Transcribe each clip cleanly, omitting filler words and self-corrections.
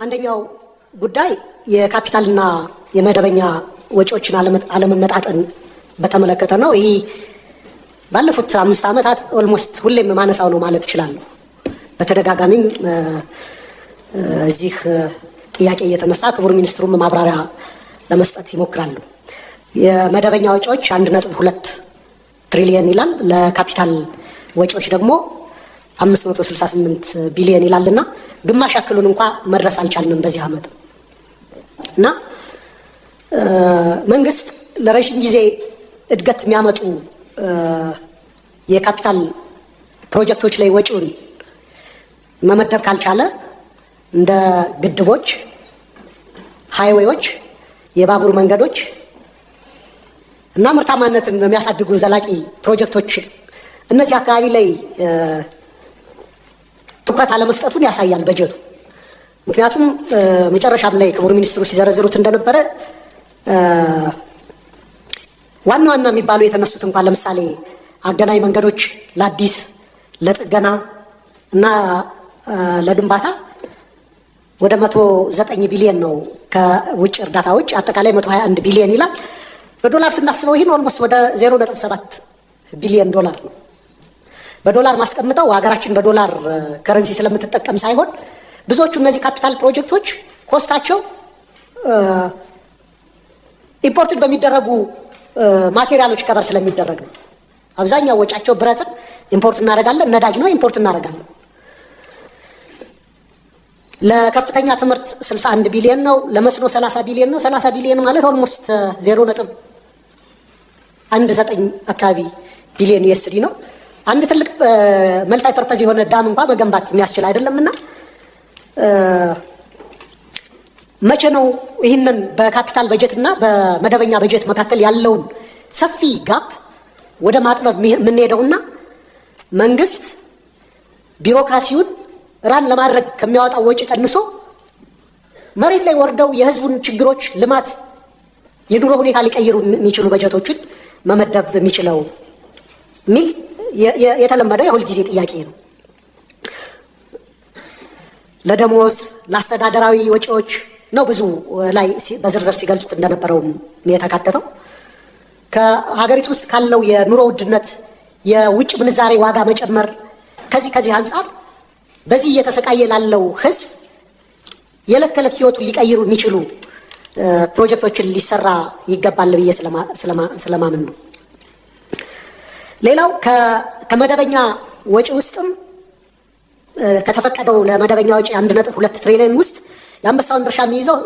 አንደኛው ጉዳይ የካፒታልና የመደበኛ ወጪዎችን አለመመጣጠን በተመለከተ ነው። ይህ ባለፉት 5 ዓመታት almost ሁሌም የማነሳው ነው ማለት እችላለሁ። በተደጋጋሚም እዚህ ጥያቄ እየተነሳ ክቡር ሚኒስትሩም ማብራሪያ ለመስጠት ይሞክራሉ። የመደበኛ ወጪዎች 1.2 ትሪሊየን ይላል። ለካፒታል ወጪዎች ደግሞ 568 ቢሊየን ይላል እና ግማሽ ያክሉን እንኳ መድረስ አልቻልንም በዚህ ዓመት። እና መንግስት ለረዥም ጊዜ እድገት የሚያመጡ የካፒታል ፕሮጀክቶች ላይ ወጪውን መመደብ ካልቻለ፣ እንደ ግድቦች፣ highway ዎች፣ የባቡር መንገዶች እና ምርታማነትን በሚያሳድጉ ዘላቂ ፕሮጀክቶች እነዚህ አካባቢ ላይ ትኩረት አለመስጠቱን ያሳያል በጀቱ። ምክንያቱም መጨረሻም ላይ ክቡር ሚኒስትሩ ሲዘረዝሩት እንደነበረ ዋና ዋና የሚባሉ የተነሱት እንኳን ለምሳሌ አገናኝ መንገዶች ለአዲስ፣ ለጥገና እና ለግንባታ ወደ 109 ቢሊየን ነው፣ ከውጭ እርዳታዎች አጠቃላይ 121 ቢሊየን ይላል። በዶላር ስናስበው ይህን almost ወደ 0.7 ቢሊየን ዶላር ነው። በዶላር ማስቀምጠው ሀገራችን በዶላር currency ስለምትጠቀም ሳይሆን ብዙዎቹ እነዚህ ካፒታል ፕሮጀክቶች cost ኣቸው imported በሚደረጉ material ኦች cover ስለሚደረግ ነው። አብዛኛው ወጫቸው ብረትን import እናደርጋለን፣ ነዳጅ ነው import እናደርጋለን። ለከፍተኛ ትምህርት 61 ቢሊዮን ነው። ለመስኖ 30 ቢሊዮን ነው። 30 ቢሊዮን ማለት almost 0.19 አካባቢ ቢሊዮን USD ነው። አንድ ትልቅ multi purpose የሆነ dam እንኳ መገንባት የሚያስችል አይደለም። እና መቼ ነው ይህንን በካፒታል በጀት እና በመደበኛ በጀት መካከል ያለውን ሰፊ gap ወደ ማጥበብ የምንሄደውና መንግስት ቢሮክራሲውን run ለማድረግ ከሚያወጣው ወጪ ቀንሶ መሬት ላይ ወርደው የህዝቡን ችግሮች፣ ልማት፣ የኑሮ ሁኔታ ሊቀይሩ የሚችሉ በጀቶችን መመደብ የሚችለው የሚል የተለመደ የሁል ጊዜ ጥያቄ ነው። ለደሞዝ፣ ለአስተዳደራዊ ወጪዎች ነው ብዙ ላይ በዝርዝር ሲገልጹት እንደነበረውም የተካተተው። ከሀገሪቱ ውስጥ ካለው የኑሮ ውድነት፣ የውጭ ምንዛሬ ዋጋ መጨመር፣ ከዚህ ከዚህ አንጻር በዚህ እየተሰቃየ ላለው ህዝብ የዕለት ከዕለት ህይወቱን ሊቀይሩ የሚችሉ ፕሮጀክቶችን ሊሰራ ይገባል ብዬ ስለማምን ነው። ሌላው ከመደበኛ ወጪ ውስጥም ከተፈቀደው ለመደበኛ ወጪ 1.2 ትሪሊዮን ውስጥ የአንበሳውን ድርሻ የሚይዘው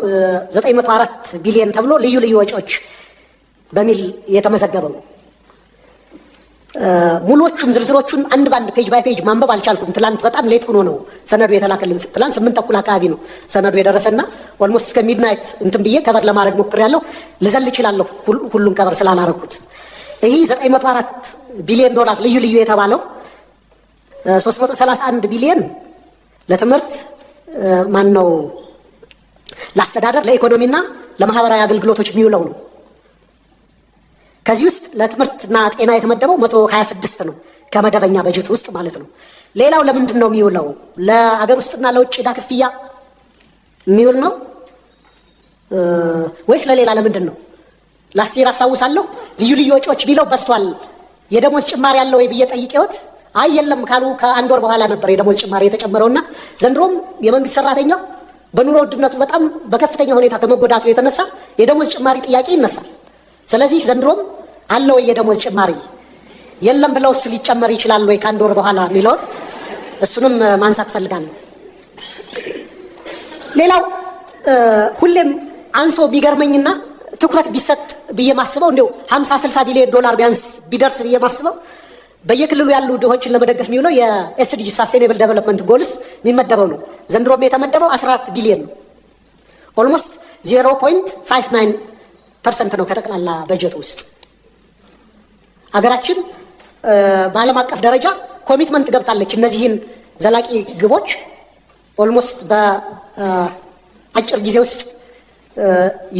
904 ቢሊዮን ተብሎ ልዩ ልዩ ወጪዎች በሚል የተመዘገበው ነው። ሙሎቹን ዝርዝሮቹን አንድ ባንድ page by page ማንበብ አልቻልኩም። ትላንት በጣም late ሆኖ ነው ሰነዱ የተላከልን። ትላንት 8:30 አካባቢ ነው ሰነዱ የደረሰና almost እስከ midnight እንትን ብዬ cover ለማድረግ ሞክሬያለሁ። ልዘል እችላለሁ ሁሉን cover ስላላረኩት። ይህ 904 ቢሊዮን ዶላር ልዩ ልዩ የተባለው 331 ቢሊዮን ለትምህርት፣ ማን ነው፣ ለአስተዳደር፣ ለኢኮኖሚና ለማህበራዊ አገልግሎቶች የሚውለው ነው። ከዚህ ውስጥ ለትምህርትና ጤና የተመደበው 126 ነው፣ ከመደበኛ በጀት ውስጥ ማለት ነው። ሌላው ለምንድን ነው የሚውለው? ለአገር ውስጥና ለውጭ ዕዳ ክፍያ የሚውል ነው ወይስ ለሌላ ለምንድን ነው? Last year አስታውሳለሁ ልዩ ልዩ ወጪዎች ቢለው በዝቷል። የደሞዝ ጭማሪ ያለው ወይ ብዬ ጠይቄዎት አይ የለም ካሉ ከአንድ ወር በኋላ ነበር የደሞዝ ጭማሪ የተጨመረውና ዘንድሮም የመንግስት ሰራተኛው በኑሮ ውድነቱ በጣም በከፍተኛ ሁኔታ ከመጎዳቱ የተነሳ የደሞዝ ጭማሪ ጥያቄ ይነሳል። ስለዚህ ዘንድሮም አለ ወይ የደሞዝ ጭማሪ? የለም ብለውስ ሊጨመር ይችላል ወይ ከአንድ ወር በኋላ የሚለውን እሱንም ማንሳት ፈልጋለሁ። ሌላው ሁሌም አንሶ ቢገርመኝና ትኩረት ቢሰጥ ብዬ ማስበው፣ እንዲሁ 50 60 ቢሊዮን ዶላር ቢያንስ ቢደርስ ብዬ ማስበው፣ በየክልሉ ያሉ ድሆችን ለመደገፍ የሚውለው የ SDG፣ Sustainable Development Goals የሚመደበው ነው። ዘንድሮም የተመደበው 14 ቢሊዮን ነው። Almost 0.59% ነው ከጠቅላላ በጀት ውስጥ። አገራችን በዓለም አቀፍ ደረጃ commitment ገብታለች። እነዚህን ዘላቂ ግቦች almost በአጭር ጊዜ ውስጥ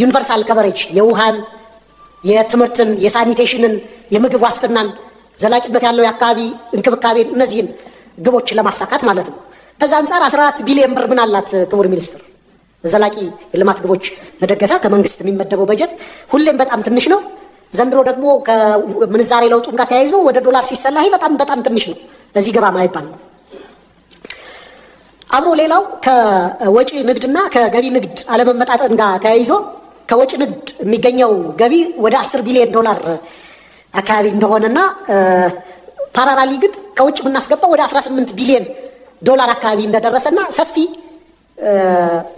universal coverage የውሃን፣ የትምህርትን፣ የ sanitation ን፣ የምግብ ዋስትናን፣ ዘላቂነት ያለው የአካባቢ እንክብካቤን፣ እነዚህን ግቦች ለማሳካት ማለት ነው። ከዛ አንጻር 14 ቢሊዮን ብር ምን አላት ክቡር ሚኒስትር? ዘላቂ የልማት ግቦች መደገፊያ ከመንግስት የሚመደበው በጀት ሁሌም በጣም ትንሽ ነው። ዘንድሮ ደግሞ ከምንዛሬ ለውጡም ጋር ተያይዞ ወደ ዶላር ሲሰላ በጣም በጣም ትንሽ ነው። እዚህ ገባ ማይባል ነው። አብሮ ሌላው ከወጪ ንግድና ከገቢ ንግድ አለመመጣጠን ጋር ተያይዞ ከወጪ ንግድ የሚገኘው ገቢ ወደ 10 ቢሊዮን ዶላር አካባቢ እንደሆነና parallelly ግን ከውጭ የምናስገባው ወደ 18 ቢሊዮን ዶላር አካባቢ እንደደረሰና ሰፊ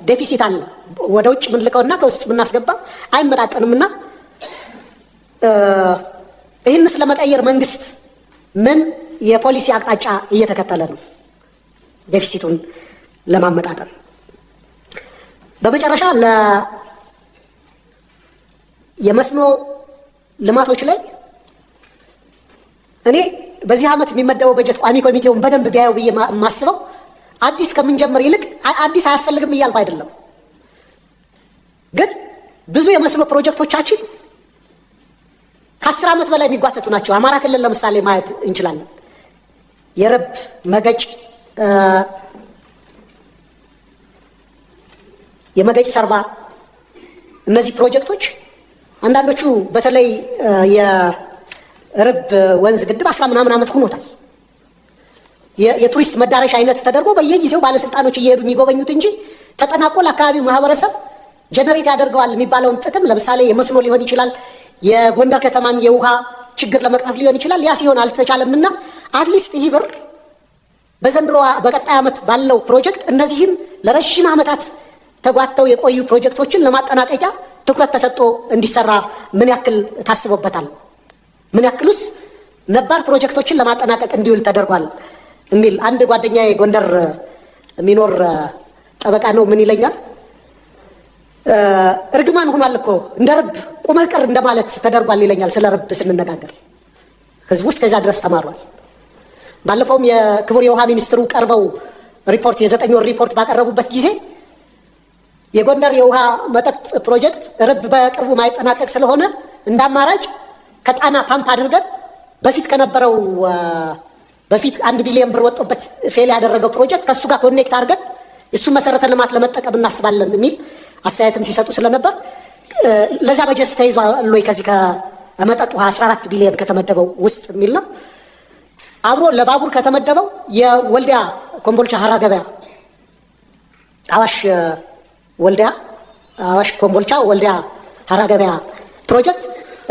deficit አለ። ወደ ውጭ የምንልከውና ከውስጥ የምናስገባው አይመጣጠንምና ይህንስ ለመቀየር መንግስት ምን የፖሊሲ አቅጣጫ እየተከተለ ነው? Deficit ኡን ለማመጣጠን። በመጨረሻ የመስኖ ልማቶች ላይ እኔ በዚህ ዓመት የሚመደበው በጀት ቋሚ ኮሚቴውን በደንብ ቢያየው ብዬ የማስበው አዲስ ከምንጀምር ይልቅ፣ አዲስ አያስፈልግም እያልኩ አይደለም፣ ግን ብዙ የመስኖ ፕሮጀክቶቻችን ከ10 ዓመት በላይ የሚጓተቱ ናቸው። አማራ ክልል ለምሳሌ ማየት እንችላለን። የርብ መገጭ፣ የመገጭ ሰርባ፣ እነዚህ ፕሮጀክቶች አንዳንዶቹ በተለይ የርብ ወንዝ ግድብ 10 ምናምን ዓመት ሆኖታል። የቱሪስት መዳረሻ አይነት ተደርጎ በየጊዜው ባለስልጣኖች እየሄዱ የሚጎበኙት እንጂ ተጠናቆ ለአካባቢው ማህበረሰብ generate ያደርገዋል የሚባለውን ጥቅም፣ ለምሳሌ የመስኖ ሊሆን ይችላል፣ የጎንደር ከተማን የውሃ ችግር ለመቅረፍ ሊሆን ይችላል። ያ ሲሆን አልተቻለምና at least ይህ ብር በዘንድሮ በቀጣይ ዓመት ባለው ፕሮጀክት እነዚህም ለረዥም ዓመታት ተጓተው የቆዩ ፕሮጀክቶችን ለማጠናቀቂያ ትኩረት ተሰጥቶ እንዲሰራ ምን ያክል ታስቦበታል? ምን ያክሉስ ነባር ፕሮጀክቶችን ለማጠናቀቅ እንዲውል ተደርጓል የሚል። አንድ ጓደኛ የጎንደር የሚኖር ጠበቃ ነው። ምን ይለኛል? እርግማን ሆኗል እኮ፣ እንደ ርብ ቁመህ ቅር እንደማለት ተደርጓል ይለኛል። ስለ ርብ ስንነጋገር ህዝቡ እስከዛ ድረስ ተማሯል። ባለፈውም የክቡር የውሃ ሚኒስትሩ ቀርበው ሪፖርት፣ የ9 ወር ሪፖርት ባቀረቡበት ጊዜ የጎንደር የውሃ መጠጥ ፕሮጀክት ርብ በቅርቡ ማይጠናቀቅ ስለሆነ እንደ አማራጭ ከጣና ፓምፕ አድርገን በፊት ከነበረው፣ በፊት 1 ቢሊዮን ብር ወጥቶበት fail ያደረገው ፕሮጀክት ከእሱ ጋር connect አድርገን እሱ መሰረተ ልማት ለመጠቀም እናስባለን የሚል አስተያየትም ሲሰጡ ስለነበር ለዛ በጀት ተይዟል ወይ ከዚህ ከመጠጥ ውሃ 14 ቢሊዮን ከተመደበው ውስጥ የሚል ነው። አብሮ ለባቡር ከተመደበው የወልዲያ ኮምቦልቻ ሀራ ገበያ፣ አዋሽ ወልዲያ፣ አዋሽ ኮምቦልቻ ወልዲያ ሀራ ገበያ ፕሮጀክት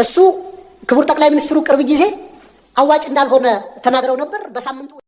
እሱ ክቡር ጠቅላይ ሚኒስትሩ ቅርብ ጊዜ አዋጭ እንዳልሆነ ተናግረው ነበር። በሳምንቱ